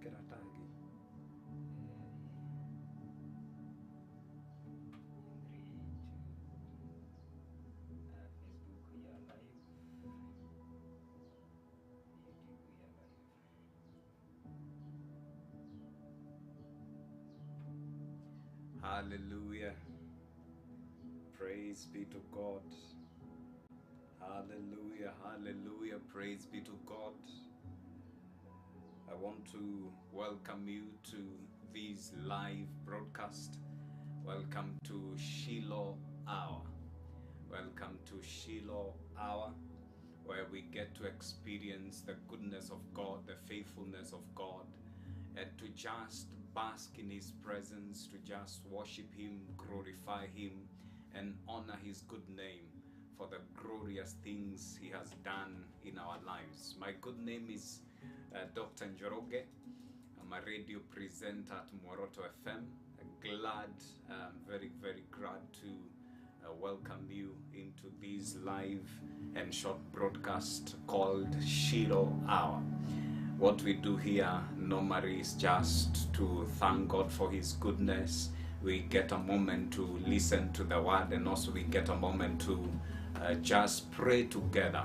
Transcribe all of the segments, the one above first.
Ĩkĩra tag. Three, two, Facebook we are live, YouTube we are live. Hallelujah. Praise be to God. Hallelujah. Hallelujah. Praise be to God. I want to welcome you to this live broadcast. Welcome to Shiloh Hour. Welcome to Shiloh Hour, where we get to experience the goodness of God, the faithfulness of God, and to just bask in His presence, to just worship Him, glorify Him, and honor His good name for the glorious things He has done in our lives. My good name is Dr. Njoroge. I'm a radio presenter at Muoroto FM. Glad, very, very glad to welcome you into this live and short broadcast called Shiloh Hour. What we do here normally is just to thank God for His goodness. We get a moment to listen to the word, and also we get a moment to just pray together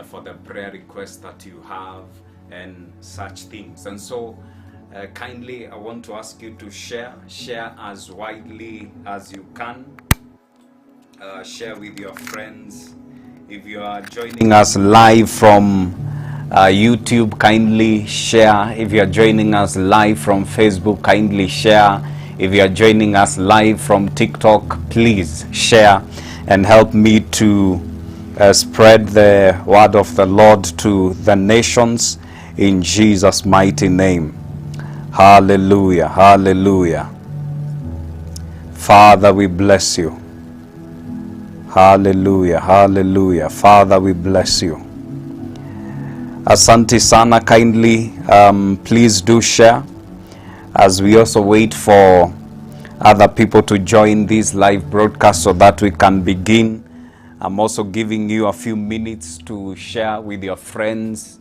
for the prayer requests that you have and such things. And so kindly, I want to ask you to share as widely as you can. Share with your friends. If you are joining us live from YouTube, kindly share. If you are joining us live from Facebook, kindly share. If you are joining us live from TikTok, please share and help me to spread the word of the Lord to the nations in Jesus' mighty name. Hallelujah, hallelujah. Father, we bless you. Hallelujah, hallelujah. Father, we bless you. Asante sana. Kindly, please do share as we also wait for other people to join this live broadcast so that we can begin. I'm also giving you a few minutes to share with your friends,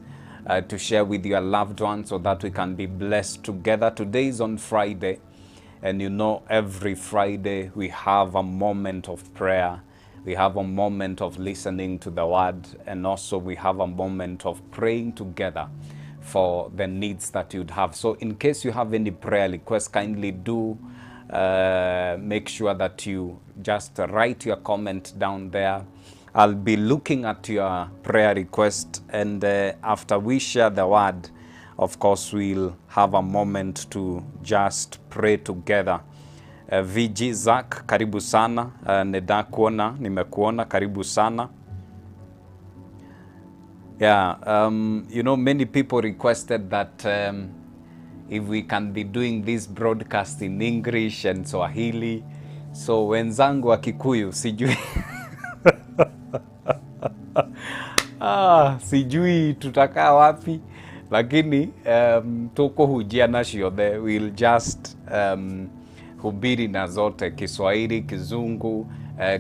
to share with your loved ones so that we can be blessed together. Today is on Friday, and you know every Friday we have a moment of prayer. We have a moment of listening to the word, and also we have a moment of praying together for the needs that you'd have. So in case you have any prayer requests, kindly do make sure that you just write your comment down there. I'll be looking at your prayer request, and after we share the word, of course, we'll have a moment to just pray together. VG Zak, karibu sana. Nĩndakuona, nimekuona, karibu sana. Yeah, you know, many people requested that if we can be doing this broadcast in English and Swahili. So wenzangu wa Kikuyu, sijui sijui tutakaa wapi, lakini tukuhunjia na ciothe. We'll just hubiri na zote, Kiswahili, Kizungu,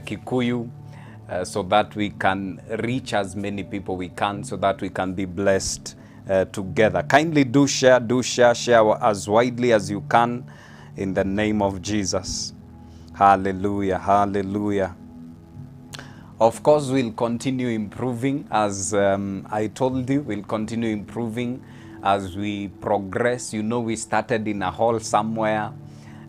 Kikuyu, so that we can reach as many people we can, so that we can be blessed together. Kindly do share, do share, share as widely as you can in the name of Jesus. Hallelujah, hallelujah. Of course, we'll continue improving, as I told you, we'll continue improving as we progress. You know, we started in a hall somewhere,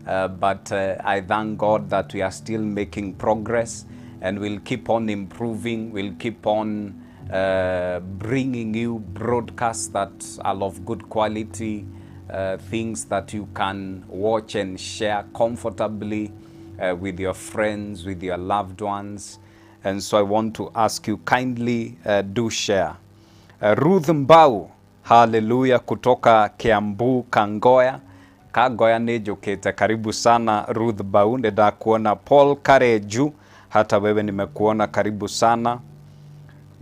but I thank God that we are still making progress, and we'll keep on improving. We'll keep on bringing you broadcasts that are of good quality, things that you can watch and share comfortably with your friends, with your loved ones. And so I want to ask you kindly, do share. Ruth Mbau, hallelujah, kutoka Kiambu, Kangoya. Kangoya nĩ njũkĩte, karibu sana Ruth Mbau, nĩndakuona. Paul Kareju, hata wewe nimekuona, karibu sana.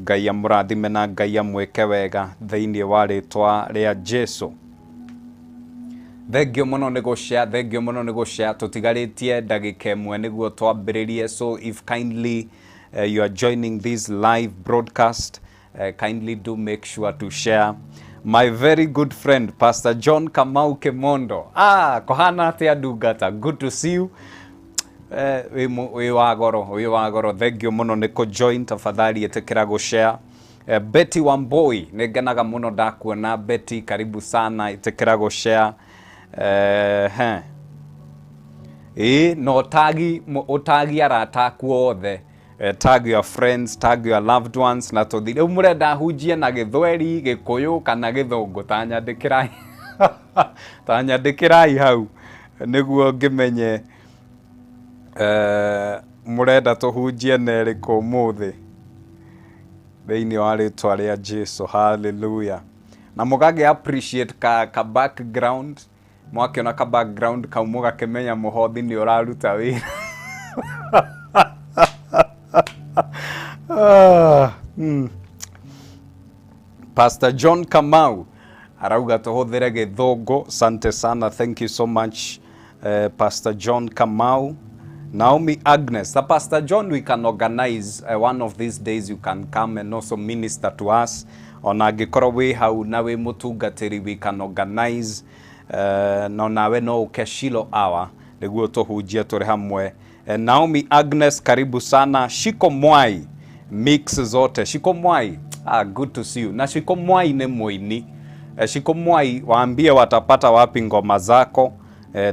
Ngai amũrathime na Ngai amwĩke wega thĩinĩ wa rĩtwa rĩa Jesu. Thengio mũno nĩ gũshare, thengio mũno nĩ gũshare. Tũtigarĩtie ndagĩka ĩmwe nĩguo twambĩrĩrie. So if kindly you are joining this live broadcast, kindly do make sure to share. My very good friend Pastor John Kamau Kimondo. Ah, kohana atia ndungata. Good to see you. Wĩ wa goro, wĩ wa goro. Thank you mũno nĩ kũ join. Tafadhali ĩtĩkĩra gũ share. Betty Wamboi, nĩ ngenaga mũno ndakuona Betty, karibu sana, ĩtĩkĩra gũ share. He. Ĩĩ, na ũtagi ũtagi arata aku othe. Tag your friends, tag your loved ones na tũthi. Rĩu mũrenda hunjie na Gĩthweri, Gĩkũyũ kana Gĩthũngũ, ta nyandĩkĩrai ta nyandĩkĩrai hau nĩguo ngĩmenye mũrenda tũhunjie na ĩrĩkũ ũmũthĩ thĩinĩ wa rĩtwa rĩa Jesu. Hallelujah. Na mũgagĩ appreciate ka background, mwakĩona ka background kau mũgakĩmenya mũhothi nĩ ũraruta wĩra. Pastor John Kamau arauga tũhũthĩre Gĩthũngũ. Sante sana, thank you so much, Pastor John Kamau. Naomi Agnes, the Pastor John, we can organize one of these days you can come and also minister to us. Ona angĩkorwo wĩ hau na wĩ mũtungatĩri, we can organize no nawe no ũke Shiloh Hour nĩguo tũhunjie tũrĩ hamwe. Naomi Agnes, karibu sana. Shiko Mwai, mix zote. Shiko Mwai, ah, good to see you. Na Shiko Mwai nĩ mũini. Shiko Mwai, waambie watapata wapi ngoma zako,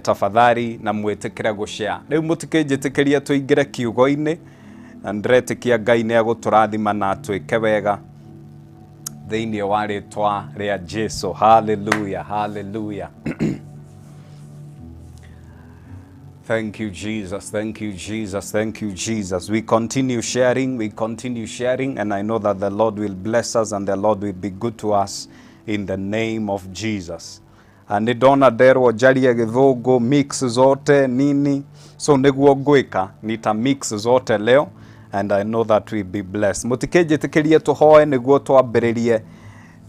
tafadhali na mwĩtĩkĩre gũshare. Rĩu mũtikĩnjĩtĩkĩrie tũingĩre kiugo-inĩ na ndĩretĩkia Ngai nĩ egũtũrathima na atwĩke wega thĩinĩ wa rĩtwa rĩa Jesu. Hallelujah, hallelujah. Thank you, Jesus. Thank you, Jesus. Thank you, Jesus. We continue sharing. We continue sharing. And I know that the Lord will bless us and the Lord will be good to us in the name of Jesus. Nĩ ndona nderwo njarie Gĩthũngũ mix zote nini, so nĩguo ngwĩka, nita mix zote leo and I know that we'll be blessed. Mũtikĩnjĩtĩkĩrie tũhoe nĩguo twambĩrĩrie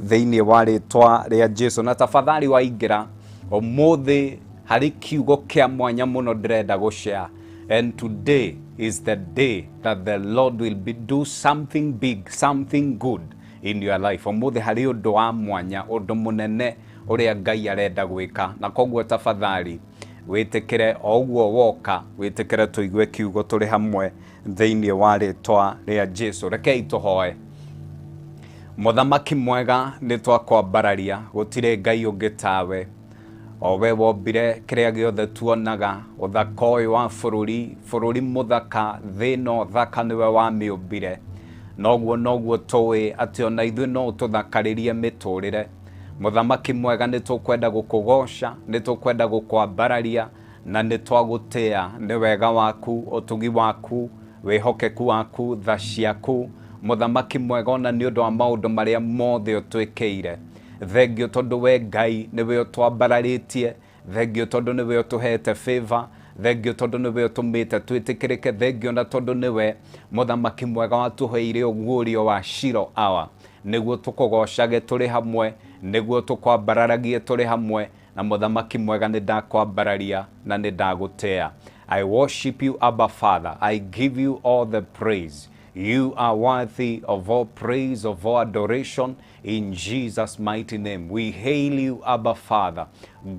thĩinĩ wa rĩtwa rĩa Jesu. Na tafadhali waingĩra ũmũthĩ harĩ kiugo kĩa mwanya mũno ndĩrenda gũshare, and today is the day that the Lord will be do something big, something good in your life. Ũmũthĩ harĩ ũndũ wa mwanya, ũndũ mũnene ũrĩa Ngai arenda gwĩka, na koguo tafadhali wĩtĩkĩre o ũguo woka, wĩtĩkĩre tũigue kiugo tũrĩ hamwe thĩinĩ wa rĩtwa rĩa Jesu. Rekei tũhoe. Mũthamaki mwega, nĩ twakwambararia, gũtirĩ Ngai ũngĩ tawe, o we wombire kĩrĩa gĩothe tuonaga, ũthaka ũyũ wa bũrũri, bũrũri mũthaka, thĩ ĩno thaka nĩwe wamĩũmbire. Noguo noguo tũĩ atĩ ona ithuĩ no ũtũthakarĩrie mĩtũrĩre. Mũthamaki mwega, nĩ tũkwenda gũkũgoca, nĩ tũkwenda gũkwambararia na nĩ twagũtĩa nĩ wega waku, ũtugi waku, wĩhokeku waku, tha ciaku. Mũthamaki mwega, ona nĩ ũndũ wa maũndũ marĩa mothe ũtwĩkĩire. Thengio tondũ we Ngai nĩwe ũtwambararĩtie, thengio tondũ nĩwe ũtũhete favor, thengio tondũ nĩwe ũtũmĩte twĩtĩkĩrĩke, thengio na tondũ nĩwe mũthamaki mwega watũheire ũguũrio wa Shiloh Hour nĩguo tũkũgocage tũrĩ hamwe, nĩguo tũkwambararagie tũrĩ hamwe. Na mũthamaki mwega, nĩ ndakwambararia na nĩ ndagũtĩa. I worship you, Abba Father. I give you all the praise. You are worthy of all praise, of all adoration. In Jesus' mighty name, we hail you, Abba Father.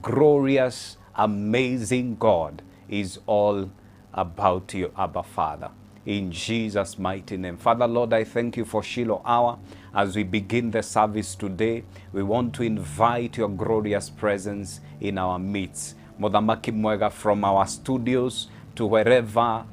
Glorious, amazing God is all about you, Abba Father. In Jesus' mighty name. Father, Lord, I thank you for Shiloh Hour. As we begin the service today, we want to invite your glorious presence in our midst. Muthamaki mwega, from our studios to wherever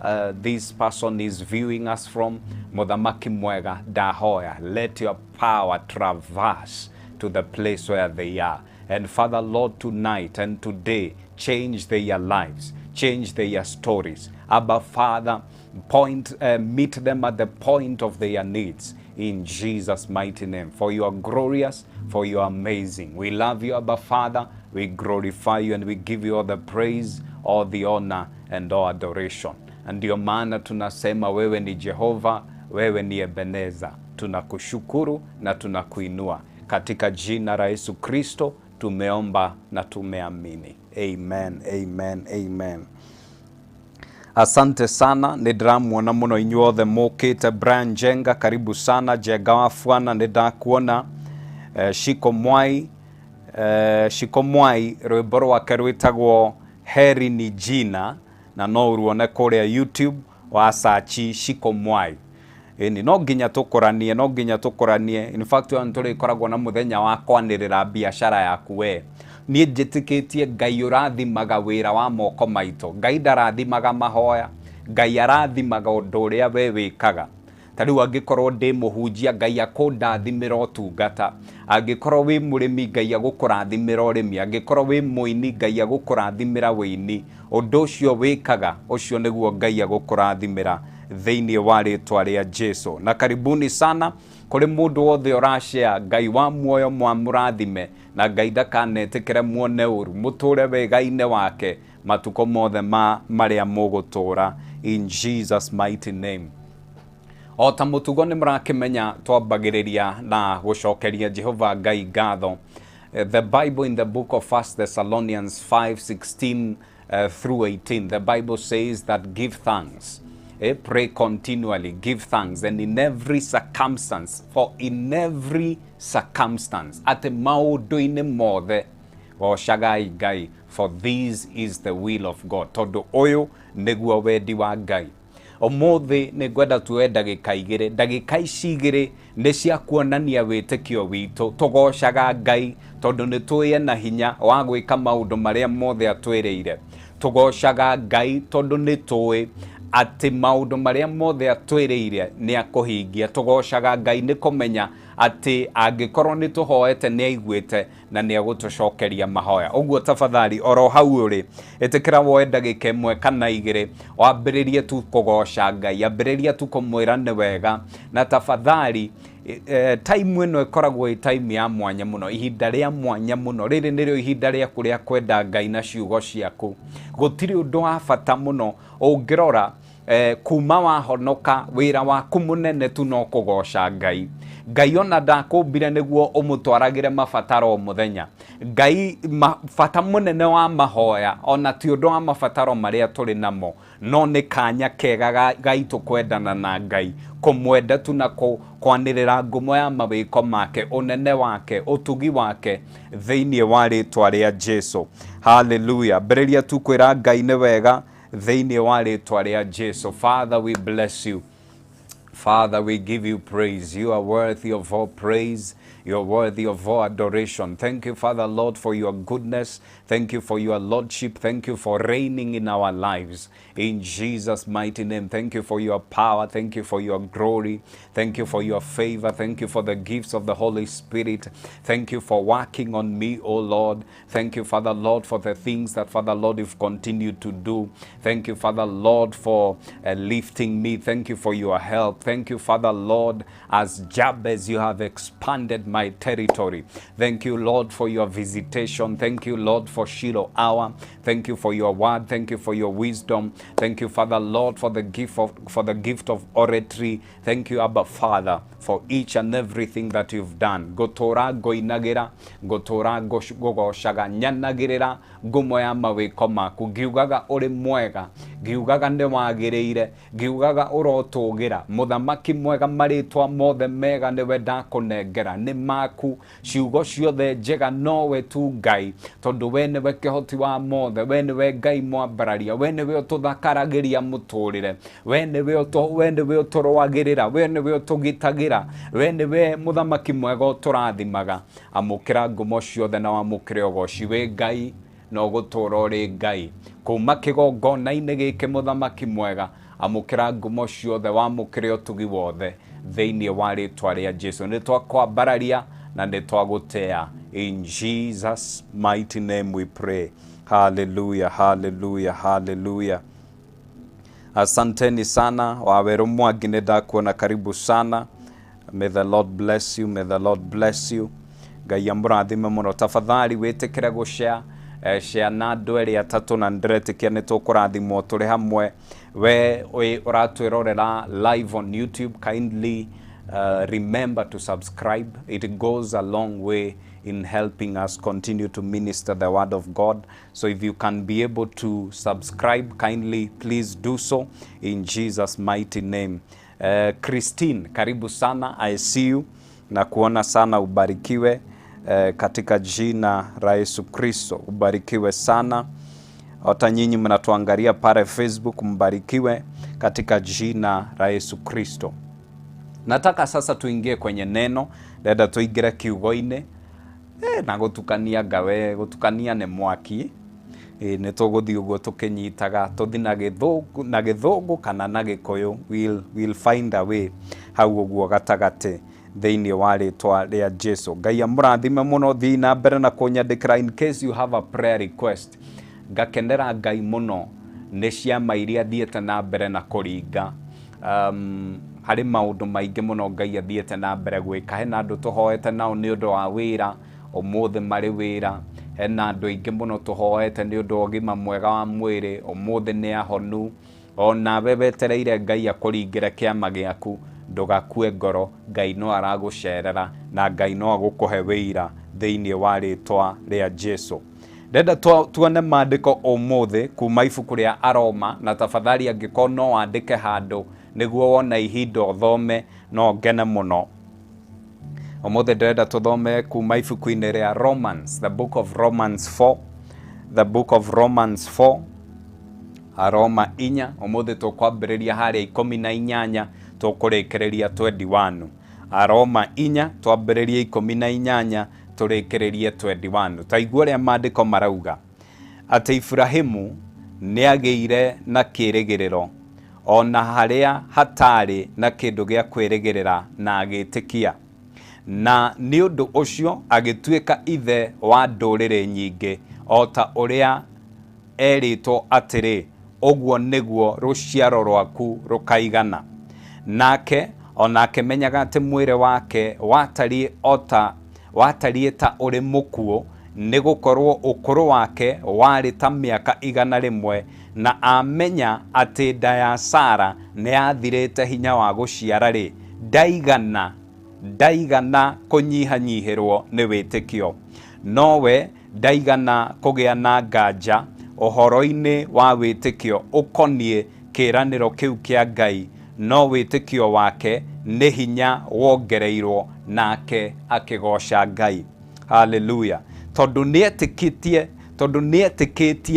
this person is viewing us from, Muthamaki mwega, ndahoya, let your power traverse to the place where they are. And Father, Lord, tonight and today, change their lives, change their stories. Abba Father, meet them at the point of their needs in Jesus' mighty name. For you are glorious, for you are amazing. We love you, Abba Father. We glorify you and we give you all the praise, all the honor and all adoration. Na ndio maana tunasema wewe ni Jehova, wewe ni Ebeneza. Tunakushukuru na tunakuinua. Katika jina la Yesu Kristo tumeomba na tumeamini. Amen, amen, amen. Asante sana, nĩ ndĩramuona mũno inyuothe mũkĩte. Brian Jenga, karibu sana. Jenga wa Bwana, nĩ ndakuona. Shiko Mwai, Shiko Mwai rwĩmbo rwake rwĩtagwo Heri ni Jina, na no ũruone kũrĩa YouTube wa search Shiko Mwai. Ĩni no nginya tũkũranie, no nginya tũkũranie. In fact, ona tũrĩkoragwo na mũthenya wa kwanĩrĩra biacara yaku we. Niĩ njĩtĩkĩtie Ngai ũrathimaga wĩra wa moko maitũ. Ngai ndarathimaga mahoya, Ngai arathimaga ũndũ ũrĩa we wĩkaga. Ta rĩu angĩkorwo ndĩ mũhunjia, Ngai akũndathimĩra ũtungata. Angĩkorwo wĩ mũrĩmi, Ngai agũkũrathimĩra ũrĩmi. Angĩkorwo wĩ mũini, Ngai agũkũrathimĩra wĩini. Ũndũ ũcio wĩkaga, ũcio nĩguo Ngai agũkũrathimĩra thĩinĩ wa rĩtwa rĩa Jesu. Na karibuni sana kũrĩ mũndũ wothe ũrashare. Ngai wa muoyo mwamũrathime, na Ngai ndakanetĩkĩre muone ũru, mũtũre wega-inĩ wake matukũ mothe ma marĩa mũgũtũra, in Jesus mighty name. O ta mũtugo nĩ mũrakĩmenya twambagĩrĩria na gũcokeria Jehova Ngai ngatho. The Bible in the book of 1 Thessalonians 5:16 through 18, the Bible says that give thanks. Pray continually, give thanks, and in every circumstance, for in every circumstance, atĩ maũndũ-inĩ mothe gocagai Ngai, for this is the will of God, tondũ ũyũ nĩguo wendi wa Ngai. Ũmũthĩ nĩ ngwenda tuoe ndagĩka igĩrĩ. Ndagĩka ici igĩrĩ nĩ cia kuonania wĩtĩkio witũ. Tũgocaga Ngai tondũ nĩ tũĩ ena hinya wa gwĩka maũndũ marĩa mothe atwĩrĩire. Tũgocaga Ngai tondũ nĩ tũĩ atĩ maũndũ marĩa mothe atwĩrĩire nĩ akũhingia. Tũgocaga Ngai nĩ kũmenya atĩ angĩkorwo nĩ tũhoete nĩ aiguĩte na nĩ agũtũcokeria mahoya. Ũguo tafadhali oro hau ũrĩ, ĩtĩkĩra woe ndagĩka ĩmwe kana igĩrĩ, wambĩrĩrie tu kũgoca Ngai, ambĩrĩria tu kũmwĩra nĩ wega. Na tafadhali, time ĩno ĩkoragwo ĩ time ya mwanya mũno, ihinda rĩa mwanya mũno. Rĩrĩ nĩrĩo ihinda rĩaku rĩa kwenda Ngai na ciugo ciaku. Gũtirĩ ũndũ wa bata mũno ũngĩrora kuma wahonoka, wĩra waku mũnene tu no kũgoca Ngai. Ngai ona ndakũmbire nĩguo ũmũtwaragĩre mabataro o mũthenya. Ngai bata mũnene wa mahoya ona ti ũndũ wa mabataro marĩa tũrĩ namo, no nĩ kanya kega gaitũ kwendana na Ngai, kũmwenda tu na kwanĩrĩra ngumo ya mawĩko make, ũnene wake, ũtugi wake thĩinĩ wa rĩtwa rĩa Jesu. Hallelujah. Mbĩrĩria tu kwĩra Ngai nĩ wega thĩinĩ wa rĩtwa rĩa Jesu. Father, we bless you. Father, we give you praise. You are worthy of all praise. You are worthy of all adoration. Thank you, Father, Lord, for your goodness. Thank you for your lordship. Thank you for reigning in our lives. In Jesus' mighty name, thank you for your power. Thank you for your glory. Thank you for your favor. Thank you for the gifts of the Holy Spirit. Thank you for working on me, O Lord. Thank you, Father, Lord, for the things that, Father, Lord, you've continued to do. Thank you, Father, Lord, for lifting me. Thank you for your help. Thank you, Father, Lord, as Jabez, you have expanded my territory. Thank you, Lord, for your visitation. Thank you, Lord, for Shiloh hour. Thank you for your word. Thank you for your wisdom. Thank you, Father, Lord, for the gift of oratory. Thank you, Abba Father, for each and everything that you've done. Gotora goinagira, gotora gogocaga, nyanagirira ngumo ya mawĩko maku, ngiugaga ũrĩ mwega, ngiugaga nĩ wagĩrĩire, ngiugaga ũrotũgĩra. Mũthamaki mwega, marĩtwa mothe mega nĩwe ndakũnengera, nĩ maku. Ciugo ciothe njega nowe tu Ngai, tondũ we nĩwe kĩhoti wa mothe, we nĩwe Ngai mwambararia, we nĩwe ũtũthakaragĩria mũtũrĩre, we nĩwe ũtũrũagĩrĩra, we nĩwe ũtũgitagĩra, we nĩwe mũthamaki mwega ũtũrathimaga. Amũkĩra ngumo ciothe na wamũkĩre ũgoci. Wĩ Ngai no gũtũra ũrĩ Ngai kuma kĩgongona-inĩ gĩkĩ. Mũthamaki mwega, amũkĩra ngumo ciothe, wamũkĩre ũtugi wothe thĩinĩ wa rĩtwa rĩa Jesu. Nĩ twakwambararia na nĩ twagũtea. In Jesus mighty name we pray. Hallelujah, hallelujah, hallelujah. Asanteni sana. Waweru Mwangi, nĩ ndakuona, karibu sana. May the Lord bless you, may the Lord bless you. Ngai amũrathime mũno. Tafadhali wĩtĩkĩre gũshare, share na andũ erĩ atatũ, na ndĩretĩkia nĩ tũkũrathimwo tũrĩ hamwe. We ũratwĩrorera live on YouTube, kindly remember to subscribe. It goes a long way in helping us continue to minister the word of God. So if you can be able to subscribe, kindly please do so in Jesus mighty name. Christine, karibu sana. I see you. Na kuona sana, ubarikiwe katika jina la Yesu Kristo, ubarikiwe sana. Hata nyinyi mnatuangalia pale Facebook, mbarikiwe katika jina la Yesu Kristo. Nataka sasa tuingie kwenye neno, ndenda tuingire kiugo-inĩ. Na gũtukania ngawe, gũtukania nĩ mwaki. Nĩ tũgũthiĩ ũguo tũkĩnyitaga, tũthi na gĩthũngũ, na gĩthũngũ kana na gĩkũyũ, we'll find a way hau ũguo gatagatĩ thĩinĩ wa rĩtwa rĩa Jesu. Ngai amũrathime mũno, thiĩ na mbere na kũnyandĩkĩra in case you have a prayer request. Ngakenera Ngai mũno nĩ ciama iria thiĩte na mbere na kũringa. Harĩ maũndũ maingĩ mũno Ngai athiĩte na mbere gwĩka. Hena andũ tũhoete nao nĩ ũndũ wa wĩra, ũmũthĩ marĩ wĩra. Hena andũ aingĩ mũno tũhoete nĩ ũndũ wa ũgima mwega wa mwĩrĩ, ũmũthĩ nĩ ahonu. Onawe wetereire Ngai akũringĩre kĩama gĩaku, ndũgakue ngoro, Ngai no aragũcerera na Ngai no agũkũhe wĩira thĩinĩ wa rĩtwa rĩa Jesu. Ndenda tuone maandĩko ũmũthĩ kuma ibuku rĩa Aroma, na tafadhali angĩkorwo no wandĩke handũ nĩguo wona ihinda ũthome, no ngene mũno. Ũmũthĩ ndĩrenda tũthome kuma ibuku-inĩ rĩa Romans, the book of Romans 4, the book of Romans 4, Aroma inya. Ũmũthĩ tũkwambĩrĩria harĩa 18, tũkũrĩkĩrĩria 21. Aroma inya, twambĩrĩrie 18, tũrĩkĩrĩrie 21. Ta igua ũrĩa maandĩko marauga atĩ Ibrahimu nĩagĩire na kĩĩrĩgĩrĩro ona harĩa hatarĩ na kĩndũ gĩa kwĩrĩgĩrĩra, na agĩtĩkia, na nĩ ũndũ ũcio agĩtuĩka ithe wa ndũrĩrĩ nyingĩ, o ta ũrĩa erĩtwo atĩrĩ, ũguo nĩguo rũciaro rwaku rũkaigana. Nake ona akĩmenyaga atĩ mwĩrĩ wake watariĩ ta ũrĩ mũkuũ, nĩ gũkorwo ũkũrũ wake warĩ ta mĩaka 100, na amenya atĩ nda ya Sara nĩ yathirĩte hinya wa gũciara-rĩ, ndaigana kũnyihanyihĩrwo nĩ wĩtĩkio. Nowe ndaigana kũgĩa na nganja ũhoro-inĩ wa wĩtĩkio ũkoniĩ kĩĩranĩro kĩu kĩa Ngai, no wĩtĩkio wake nĩ hinya wongereirwo, nake akĩgoca Ngai. Haleluya. Tondũ nĩetĩkĩtie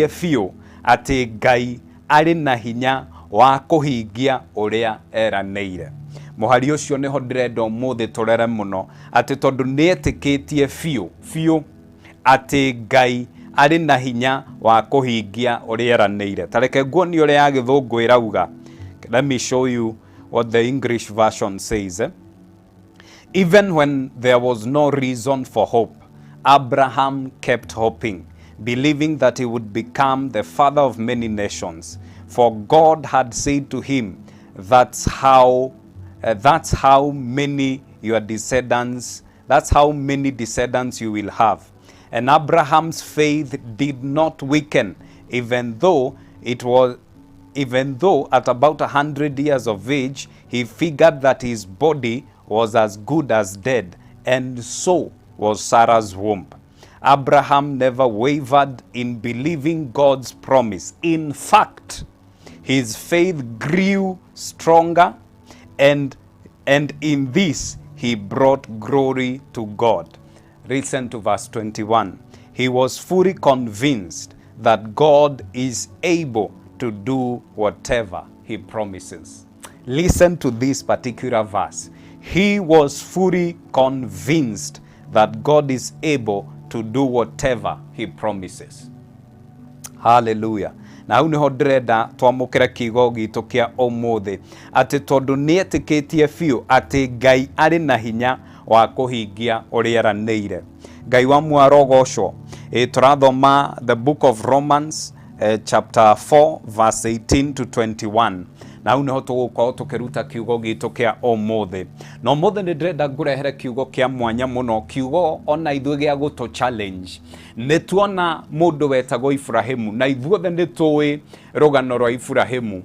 biũ atĩ Ngai arĩ na hinya wa kũhingia ũrĩa eranĩire. Mũhari ũcio nĩho ndĩrenda ũmũthĩ tũrere mũno, atĩ tondũ nĩetĩkĩtie biũ biũ atĩ Ngai arĩ na hinya wa kũhingia ũrĩa eranĩire. Ta reke nguonie ũrĩa ya gĩthũngũ ĩrauga. Let me show you what the English version says. Even when there was no reason for hope, Abraham kept hoping, believing that he would become the father of many nations. For God had said to him, that's how many your descendants, that's how many descendants you will have. And Abraham's faith did not weaken, even though at about 100 years of age, he figured that his body was as good as dead, and so was Sarah's womb. Abraham never wavered in believing God's promise. In fact, his faith grew stronger, and in this he brought glory to God. Listen to verse 21. He was fully convinced that God is able to do whatever he promises. Listen to this particular verse. He was fully convinced that God is able to do whatever he promises. Hallelujah. Na hau niho ndĩrenda twamũkĩre kiugo gitũ kĩa ũmũthĩ, atĩ tondũ nĩetĩkĩtie biũ atĩ Ngai arĩ na hinya wa kũhingia ũrĩa eranĩire. Ngai wa muoyo arogocwo. Tũrathoma the book of Romans, chapter 4 verse 18 to 21. Na hau niho tũgũkorwo tũkĩruta kiugo gitũ kĩa ũmũthĩ. Na ũmũthĩ nĩ ndĩrenda ngũrehere kiugo kĩa mwanya mũno, kiugo ona ithuĩ gĩa gũtũ challenge. Nĩ tuona mũndũ wetagwo Ibrahimu, na ithuothe nĩ tũĩ rũgano rwa Ibrahimu.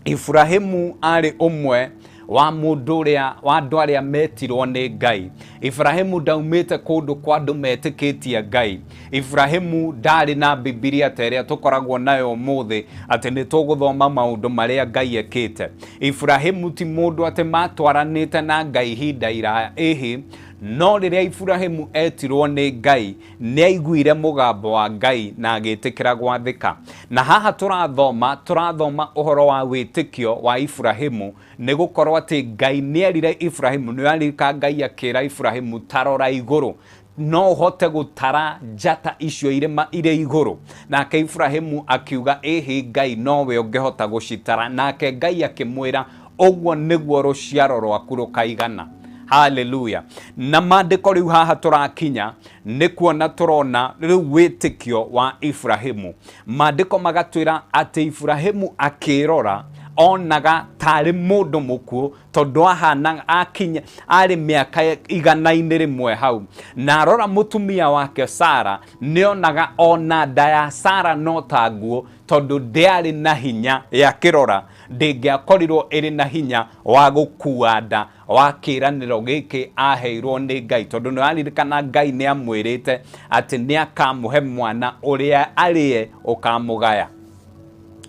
Ibrahimu arĩ ũmwe wa mũndũ ũrĩa wa andũ arĩa metirwo nĩ Ngai. Ibrahimu ndaumĩte kũndũ kwa andũ metĩkĩtie Ngai. Ibrahimu ndarĩ na Bibilia ta ĩrĩa tũkoragwo nayo ũmũthĩ atĩ nĩ tũgũthoma maũndũ marĩa Ngai ekĩte. Ibrahimu ti mũndũ atĩ matwaranĩte na Ngai ihinda iraya, ĩhĩ, no rĩrĩa Ibrahimu etirwo nĩ Ngai nĩ aiguire mũgambo wa Ngai na agĩtĩkĩra gwathĩka. Na haha tũrathoma ũhoro wa wĩtĩkio wa Ibrahimu, nĩ gũkorwo atĩ Ngai nĩ erire Ibrahimu, nĩ aririka Ngai akĩra Ibrahimu tarora igũrũ, no ũhote gũtara njata icio irĩ igũrũ. Nake Ibrahimu akiuga ĩhĩ, Ngai nowe ũngĩhota gũcitara. Nake Ngai akĩmwĩra ũguo nĩguo rũciaro rwaku rũkaigana. Hallelujah. Na maandĩko rĩu haha tũrakinya nĩ kuona tũrona rĩu wĩtĩkio wa Ibrahimu. Maandĩko magatwĩra atĩ Ibrahimu akĩrora onaga tarĩ mũndũ mũkuũ, tondũ ahana akinya arĩ mĩaka 101 hau. Na arora mũtumia wake Sara nĩonaga ona nda ya Sara no ta nguo, tondũ ndĩarĩ na hinya ya kĩrora, ndĩngĩakorirwo ĩrĩ na hinya wa gũkua nda wa kĩĩranĩro gĩkĩ aheirwo nĩ Ngai, tondũ nĩ aririkana Ngai nĩ amwĩrĩte atĩ nĩ akamũhe mwana ũrĩa arĩe ũkamũgaya.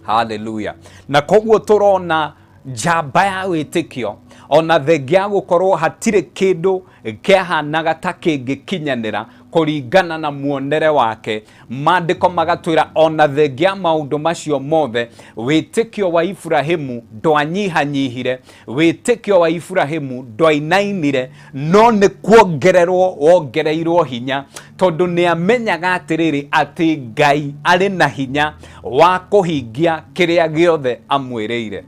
Hallelujah. Na koguo tũrona njamba ya wĩtĩkio ona thengia gũkorwo hatirĩ kĩndũ kĩahanaga ta kĩngĩkinyanĩra kũringana na muonere wake. Maandĩko magatwĩra ona thengia maũndũ macio mothe, wĩtĩkio wa Ibrahimu ndwanyihanyihire, wĩtĩkio wa Ibrahimu ndwainainire, no nĩ kuongererwo wongereirwo hinya, tondũ nĩ amenyaga atĩrĩrĩ atĩ Ngai arĩ na hinya wa kũhingia kĩrĩa gĩothe amwĩrĩire.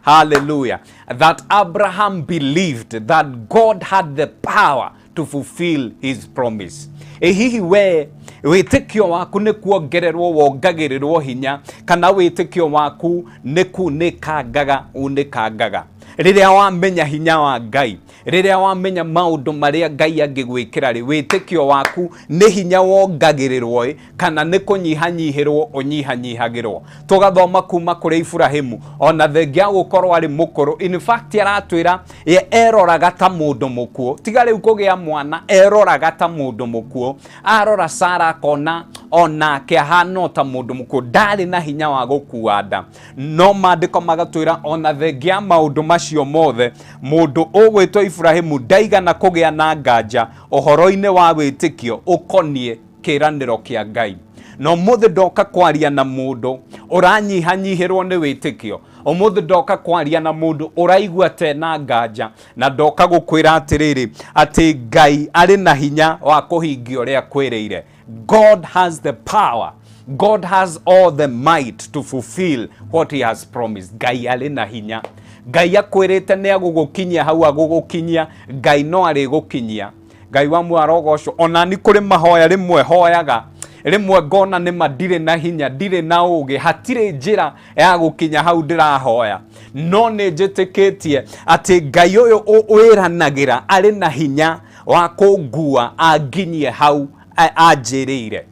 Hallelujah. That Abraham believed that God had the power to fulfill his promise. Ĩ hihi we wĩtĩkio waku nĩ kuongererwo wongagĩrĩrwo hinya, kana wĩtĩkio waku nĩ kunĩkangaga unĩkangaga? Rĩrĩa wamenya hinya wa Ngai, rĩrĩa wamenya maũndũ marĩa Ngai angĩgwĩkĩra rĩ, wĩtĩkio waku nĩ hinya wongagĩrĩrwo ĩ, kana nĩ kũnyihanyihĩrwo ũnyihanyihagĩrwo? Tũgathoma kuma kũrĩ Ibrahimu ona thengia gũkorwo arĩ mũkũrũ, in fact aratwĩra ye eroraga ta mũndũ mũkuũ, tiga rĩu kũgĩa mwana, eroraga ta mũndũ mũkuũ. Arora Sara akona onake ahana ta mũndũ mũkuũ, ndarĩ na hinya wa gũkua nda. No maandĩko magatwĩra ona thengia maũndũ macio mothe, mũndũ ũgwĩtwo Ibrahimu ndaigana kũgĩa na nganja ũhoro-inĩ wa wĩtĩkio ũkoniĩ kĩĩranĩro kĩa Ngai. Na ũmũthĩ ndoka kwaria na mũndũ ũranyihanyihĩrwo nĩ wĩtĩkio, ũmũthĩ ndoka kwaria na mũndũ ũraigua tena nganja, na ndoka gũkwĩra atĩrĩrĩ atĩ Ngai arĩ na hinya wa kũhingia ũrĩa akwĩrĩire. God has the power. God has all the might to fulfill what he has promised. Ngai arĩ na hinya. Ngai akwĩrĩte nĩ agũgũkinyia hau agũgũkinyia, Ngai no arĩgũkinyia. Ngai wa muoyo arogocwo. Ona ni kũrĩ mahoya rĩmwe hoyaga, rĩmwe ngona nĩma ndirĩ na hinya, ndirĩ na ũgĩ, hatirĩ njĩra ya gũkinya hau ndĩrahoya, no nĩ njĩtĩkĩtie atĩ Ngai ũyũ wĩranagĩra arĩ na hinya wa kũngua anginyie hau anjĩrĩire.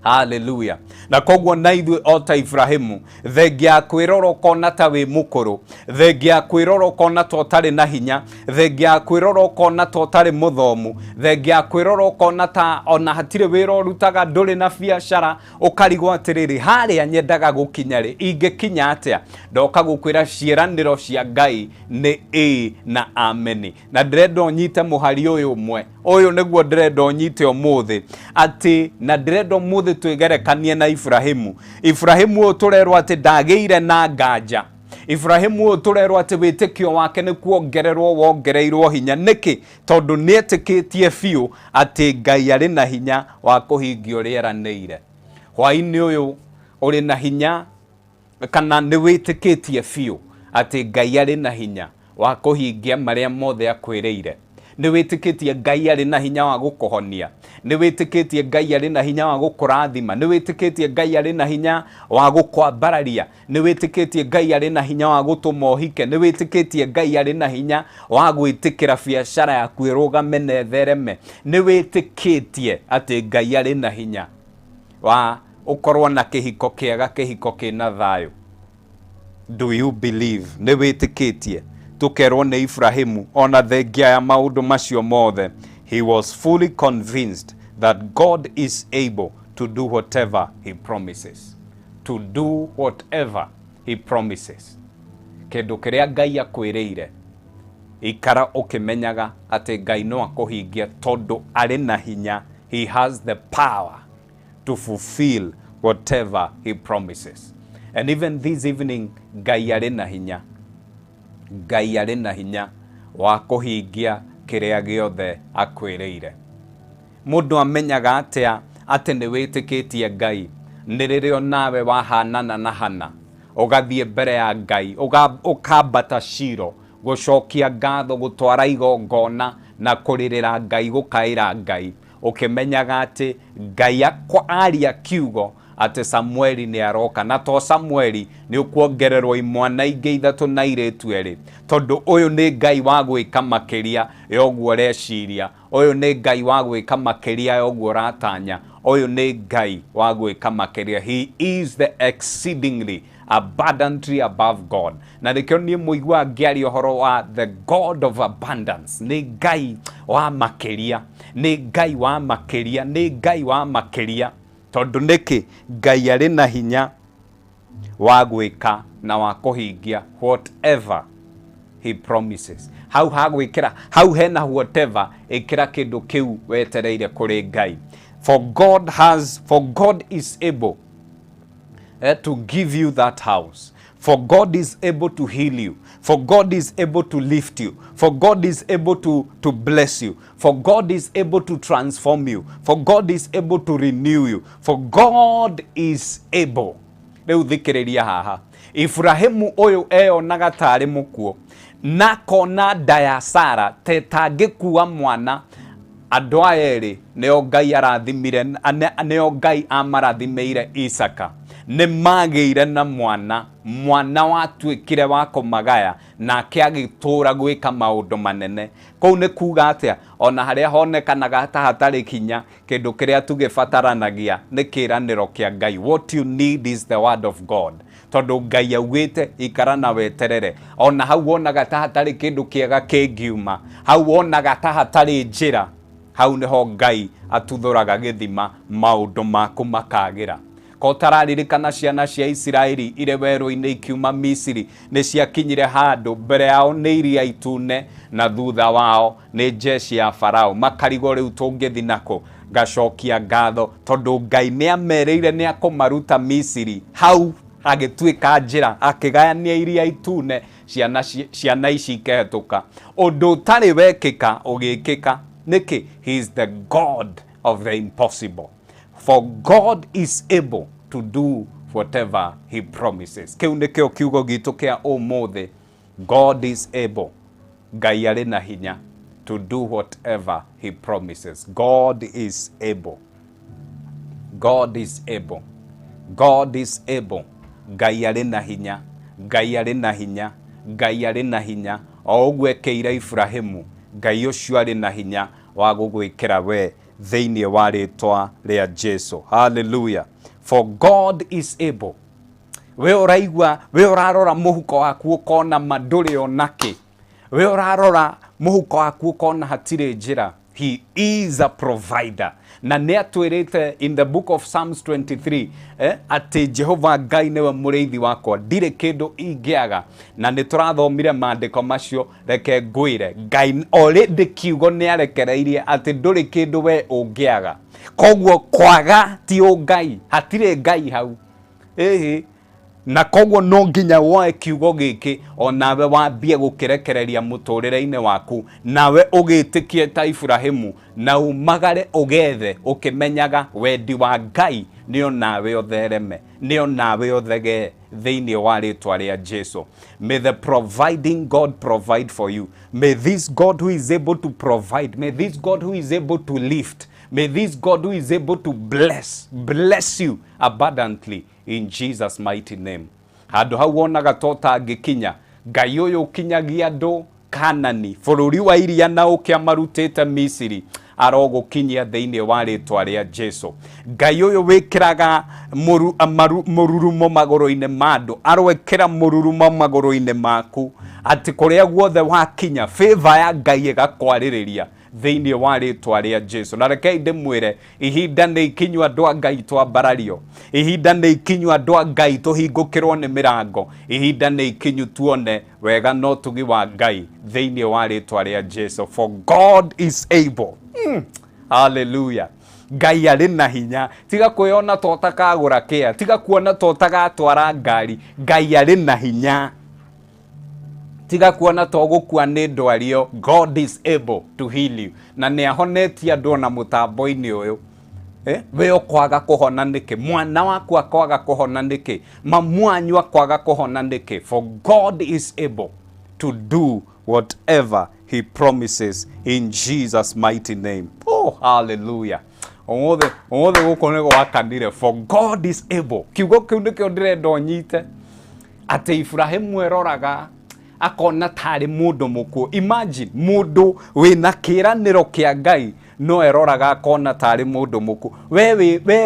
Hallelujah. Na koguo na ithuĩ o ta Ibrahimu, thengia kwĩrora ũkona ta wĩ mũkũrũ, thengia kwĩrora ũkona ta ũtarĩ na hinya, thengia kwĩrora ũkona ta ũtarĩ mũthomu, thengia kwĩrora ũkona ta ona hatirĩ wĩra ũrutaga, ndũrĩ na biacara, ũkarigwo atĩrĩrĩ, harĩa nyendaga gũkinya rĩ, ingĩkinya atĩa? Ndoka gũkwĩra ciĩranĩro cia Ngai nĩ ĩĩ na ameni. Na ndĩrenda ũnyite mũhari ũyũ ũmwe, ũyũ nĩguo ndĩrenda ũnyite ũmũthĩ, atĩ na ndĩrenda ũmũthĩ twĩgerekanie na Ibrahimu. Ibrahimu ũyũ tũrerwo atĩ ndagĩire na nganja. Ibrahimu ũyũ tũrerwo atĩ wĩtĩkio wake nĩ kuongererwo wongereirwo hinya. Nĩkĩ? Tondũ nĩetĩkĩtie biũ atĩ Ngai arĩ na hinya wa kũhingia ũrĩa eranĩire. Hwaĩ-inĩ ũyũ ũrĩ na hinya kana nĩ wĩtĩkĩtie biũ atĩ Ngai arĩ na hinya wa kũhingia marĩa mothe akwĩrĩire? Nĩ wĩtĩkĩtie Ngai arĩ na hinya wa gũkũhonia? Nĩ wĩtĩkĩtie Ngai arĩ na hinya wa gũkũrathima? Nĩ wĩtĩkĩtie Ngai arĩ na hinya wa gũkwambararia? Nĩ wĩtĩkĩtie Ngai arĩ na hinya wa gũtũma ũhike? Nĩ wĩtĩkĩtie Ngai arĩ na hinya wa gwĩtĩkĩra biacara yaku ĩrũgame na ĩthereme? Nĩ wĩtĩkĩtie atĩ Ngai arĩ na hinya wa ũkorwo na kĩhiko kĩega, kĩhiko kĩna thayũ? Do you believe? Nĩ wĩtĩkĩtie? Tũkerwo nĩ Ibrahimu ona thengia ya maũndũ macio mothe, he was fully convinced that God is able to do whatever he promises. To do whatever he promises. Kĩndũ kĩrĩa Ngai akwĩrĩire, ikara ũkĩmenyaga atĩ Ngai no akũhingia tondũ arĩ na hinya. He has the power to fulfill whatever he promises. And even this evening, Ngai arĩ na hinya. Ngai arĩ na hinya wa kũhingia kĩrĩa gĩothe akwĩrĩire. Mũndũ amenyaga atĩa atĩ nĩ wĩtĩkĩtie Ngai? Nĩ rĩrĩa nawe wahanana na Hana, ũgathiĩ mbere ya Ngai, ũkambata Shilo, gũcokia ngatho, gũtwara igongona na kũrĩrĩra Ngai, gũkaĩra Ngai, ũkĩmenyaga atĩ Ngai aria kiugo atĩ Samueli nĩ aroka, na to Samueli, nĩ ũkuongererwo imwana ingĩ ithatũ na airĩtu erĩ, tondũ ũyũ nĩ Ngai wa gwĩka makĩria ya ũguo ũreciria, ũyũ nĩ Ngai wa gwĩka makĩria ya ũguo ũratanya, ũyũ nĩ Ngai wa gwĩka makĩria. He is the exceedingly abundantly above God. Na nĩkĩo niĩ mũiguaga ngĩaria ũhoro wa the God of abundance. Nĩ Ngai wa makĩria, nĩ Ngai wa makĩria, nĩ Ngai wa makĩria. Tondũ nĩkĩ? Ngai arĩ na hinya wa gwĩka na wa kũhingia whatever he promises. Hau hagwĩkĩra, hau hena whatever, ĩkĩra kĩndũ kĩu wetereire kũrĩ Ngai. For God is able to give you that house. For God is able to heal you. For God is able to lift you. For God is able to bless you. For God is able to transform you. For God is able to renew you. For God is able. Rĩu thikĩrĩria haha. Ibrahimu ũyũ eyonaga tarĩ mũkuũ, na akona nda ya Sara ta ĩtangĩkua mwana. Andũ aya erĩ nĩo Ngai arathimire, nĩo Ngai amarathimĩire Isaka. Nĩ magĩire na mwana, mwana watuĩkire wa kũmagaya, nake agĩtũra gwĩka maũndũ manene. Kũu nĩ kuga atĩa? Ona harĩa honekanaga ta hatarĩ hinya, kĩndũ kĩrĩa tũgĩbataranagia nĩ kĩĩranĩro kĩa Ngai. What you need is the word of God. Tondũ Ngai augĩte ikara na weterere. Ona hau wonaga ta hatarĩ kĩndũ kĩega kĩngiuma, hau wonaga ta hatarĩ njĩra, hau nĩho Ngai atuthũraga gĩthima, maũndũ maku makagĩra. Ko ũtararirikana ciana cia Isiraeli irĩ werũ-inĩ ikiuma Misiri, nĩ ciakinyire handũ mbere yao nĩ iria itune na thutha wao nĩ jeshi ya Farao. Makarigwo rĩu tũngĩthi nakũ? Ngacokia ngatho tondũ Ngai nĩ amerĩire nĩ akũmaruta Misiri. Hau agĩtuĩka njĩra, akĩgayania iria itune, ciana ici ikehĩtũka. Ũndũ ũtarĩ wekĩka ũgĩkĩka. Nĩkĩ? He is the God of the impossible. For God is able to do whatever he promises. Kĩu nĩkĩo kiugo gitũ kĩa ũmũthĩ. God is able. Ngai arĩ na hinya to do whatever he promises. God is able. God is able. God is able. Ngai arĩ na hinya. Ngai arĩ na hinya. Ngai arĩ na hinya. O ũguo ekĩire Ibrahimu, Ngai ũcio arĩ na hinya wa gũgwĩkĩra we thĩinĩ wa rĩtwa rĩa Jesu. Hallelujah. For God is able. We ũraigua, we ũrarora mũhuko waku ũkona ma ndũrĩ onakĩ. We ũrarora mũhuko waku ũkona hatirĩ njĩra. He is a provider. Na nĩ atwĩrĩte in the book of Psalms 23 atĩ Jehova Ngai nĩwe mũrĩithi wakwa, ndirĩ kĩndũ ingĩaga. Na nĩ tũrathomire maandĩko macio, reke ngwĩre Ngai already kiugo nĩ arekereirie atĩ ndũrĩ kĩndũ we ũngĩaga. Koguo kwaga ti ũngai, hatirĩ Ngai hau. Ĩhĩ. Na koguo no nginya woe kiugo gĩkĩ onawe wambie gũkĩrekereria mũtũrĩre-inĩ waku, nawe ũgĩtĩkie ta Ibrahimu, na umagare ũgethe ũkĩmenyaga wendi wa Ngai nĩ onawe ũthereme, nĩ onawe ũthegee thĩinĩ wa rĩtwa rĩa Jesu. May the providing God provide for you. May this God who is able to provide, may this God who is able to lift, may this God who is able to bless, bless you abundantly in Jesus' mighty name. Handũ hau wonaga ta ũtangĩkinya, Ngai ũyũ ũkinyagia andũ Kanani, bũrũri wa iria na ũkĩ amarutĩte Misiri, Arogũkinyia thĩinĩ wa rĩtwa rĩa Jesu. Ngai ũyũ wĩkĩraga mũrurumo magũrũ-inĩ ma andũ, aroĩkĩra mũrurumo magũrũ-inĩ maku, atĩ kũrĩa guothe wakinya, favor ya Ngai ĩgakwarĩrĩria thĩinĩ wa rĩtwa rĩa Jesu. Na rekei ndĩmwĩre, ihinda nĩ ikinyu andũ a Ngai twambarario, ihinda nĩ ikinyu andũ a Ngai tũhingũkĩrwo nĩ mĩrango, ihinda nĩ ikinyu tuone wega na ũtugi wa Ngai thĩinĩ wa rĩtwa rĩa Jesu. For God is able. Hallelujah. Ngai arĩ na hinya. Tiga kwĩona ta ũtakagũra kĩa, tiga kuona ta ũtagatwara ngari. Ngai arĩ na hinya. Tiga kuona ta ũgũkua nĩ ndwario. God is able to heal you. Na nĩ ahonetie andũ ona mũtambo-inĩ ũyũ. We ũkwaga kũhona nĩkĩ? Mwana waku akwaga kũhona nĩkĩ? Mamu wanyu akwaga kũhona nĩkĩ? For God is able to do whatever he promises in Jesus' mighty name. Oh, hallelujah. Ũmũthĩ ũmũthĩ gũkũ nĩ gwakanire. For God is able. Kiugo kĩu nĩkĩo ndĩrenda ũnyite, atĩ Ibrahimu eroraga akona tarĩ mũndũ mũkuũ. Imagine mũndũ wĩna kĩĩranĩro kĩa Ngai no eroraga akona tarĩ mũndũ mũkuũ. We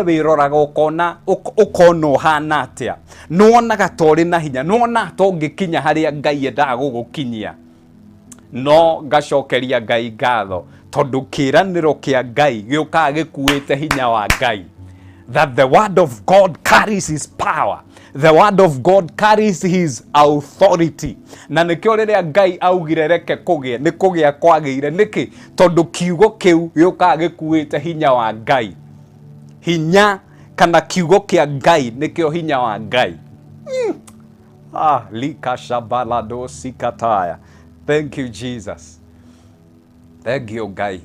wĩroraga ũkona ũkona ũhana atĩa? Nĩwonaga ta ũrĩ na hinya? Nĩwonaga ta ũngĩkinya harĩa Ngai endaga gũgũkinyia? No ngacokeria Ngai ngatho, tondũ kĩĩranĩro kĩa Ngai gĩũkaga gĩkuĩte hinya wa Ngai. That the word of God carries his power. The word of God carries his authority. Na nĩkĩo rĩrĩa Ngai augire reke kũgĩe, nĩ kũgĩa kwagĩire. Nĩkĩ? Tondũ kiugo kĩu gĩũkaga gĩkuĩte hinya wa Ngai. Hinya kana kiugo kĩa Ngai nĩkĩo hinya wa Ngai. Ah, lika shabalado sikataya. Thank you, Jesus. Thank you, Ngai.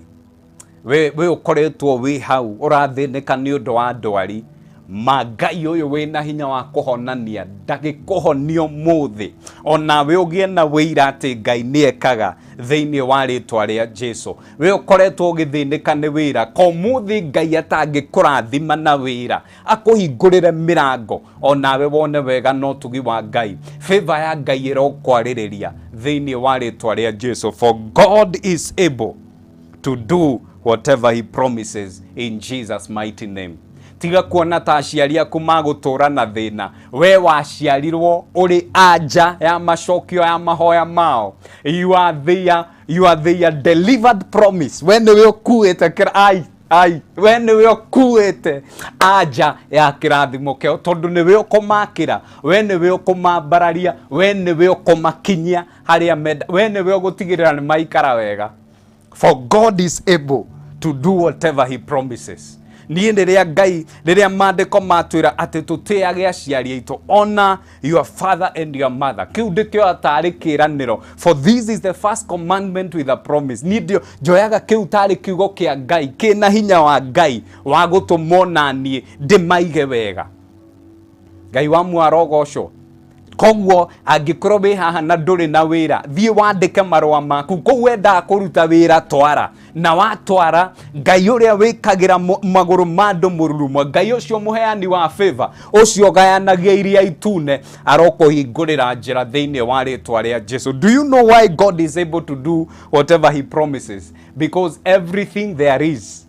We ũkoretwo wĩ hau ũrathĩnĩka nĩ ũndũ wa ndwari, ma Ngai ũyũ wĩna hinya wa kũhonania ndagĩkũhonia ũmũthĩ, onawe ũgĩe na wĩira atĩ Ngai nĩ ekaga thĩinĩ wa rĩtwa rĩa Jesu. We ũkoretwo ũgĩthĩnĩka nĩ wĩra, ko ũmũthĩ Ngai atangĩkũrathima na wĩra, akũhingũrĩre mĩrango, onawe wone wega na ũtugi wa Ngai. Favor ya Ngai ĩrokwarĩrĩria thĩinĩ wa rĩtwa rĩa Jesu. For God is able to do whatever he promises in Jesus' mighty name. Tiga kuona ta aciari aku magũtũra na thĩna. We waciarirwo ũrĩ anja ya macokio ya mahoya mao. You are their delivered promise. We nĩwe ũkuĩte kĩra ai ai, we nĩwe ũkuĩte anja ya kĩrathimo kĩao, tondũ nĩwe ũkũmakĩra, we nĩwe ũkũmambararia, we nĩwe ũkũmakinyia harĩa menda, we nĩwe ũgũtigĩrĩra nĩ maikara wega. For God is able to do whatever he promises. Niĩ rĩrĩa Ngai, rĩrĩa maandĩko matwĩra atĩ tũtĩage aciari aitũ, honor your father and your mother, kĩu ndĩkĩoya tarĩ kĩĩranĩro. For this is the first commandment with a promise. Niĩ ndio njoyaga kĩu tarĩ kiugo kĩa Ngai kĩna hinya wa Ngai wa gũtũmwo naniĩ ndĩmaige wega. Ngai wa mwarogocwo. Koguo angĩkorwo wĩ haha na ndũrĩ na wĩra, thiĩ wandĩke marũa maku kũu wendaga kũruta wĩra, twara. Na watwara, Ngai ũrĩa wĩkagĩra magũrũ ma andũ mũrurumo, Ngai ũcio mũheani wa favor, ũcio ũgayanagia iria itune, arokũhingũrĩra njĩra thĩinĩ wa rĩtwa rĩa Jesu. Do you know why God is able to do whatever he promises? Because everything there is,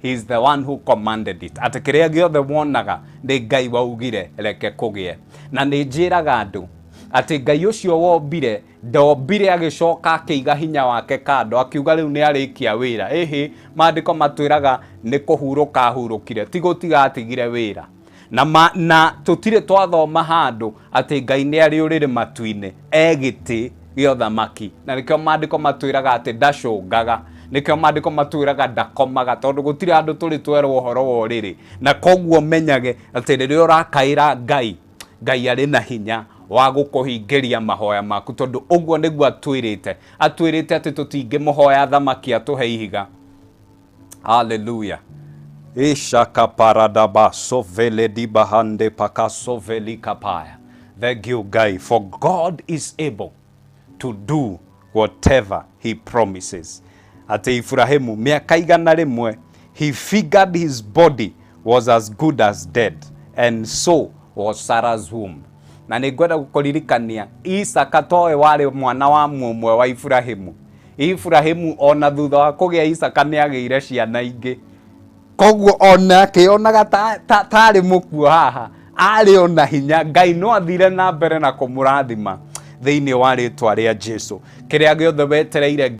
he is the one who commanded it. Atĩ kĩrĩa gĩothe wonaga nĩ Ngai waugire reke kũgĩe. Na nĩ njĩraga andũ atĩ Ngai ũcio wombire ndombire agĩcoka akĩiga hinya wake kando, akiuga rĩu nĩ arĩkia wĩra. Ĩhĩ, maandĩko matwĩraga nĩ kũhurũka ahurũkire, ti gũtiga atigire wĩra. Na, na tũtirĩ twathoma handũ atĩ Ngai nĩ arĩ ũrĩrĩ matu-inĩ e gĩtĩ gĩa ũthamaki. Na nĩkĩo maandĩko matwĩraga atĩ ndacũngaga, nĩkĩo maandĩko matwĩraga ndakomaga, tondũ gũtirĩ handũ tũrĩ twerwo ũhoro wa ũrĩrĩ. Na koguo menyage atĩ rĩrĩa ũrakaĩra Ngai, Ngai arĩ na hinya wa gũkũhingĩria mahoya maku, tondũ ũguo nĩguo atwĩrĩte. Atwĩrĩte atĩ tũtingĩmũhoya thamaki atũhe ihiga. Hallelujah. Ishaka paradaba sovele dibahande pakasoveli kapaya. Thank you, Guy, for God is able to do whatever he promises. Atĩ Ibrahimu mĩaka 100, he figured his body was as good as dead, and so was Sarah's womb. Na nĩ ngwenda gũkũririkania, Isaka towe warĩ mwana wa mũmwe wa Ibrahimu. Ibrahimu ona thutha wa kũgĩa Isaka nĩ agĩire ciana ingĩ. Koguo ona akĩonaga tarĩ mũkuo haha, arĩ ona hinya. Ngai no athire na mbere na kũmũrathima thĩinĩ wa rĩtwa rĩa Jesu. Kĩrĩa gĩothe wetereire.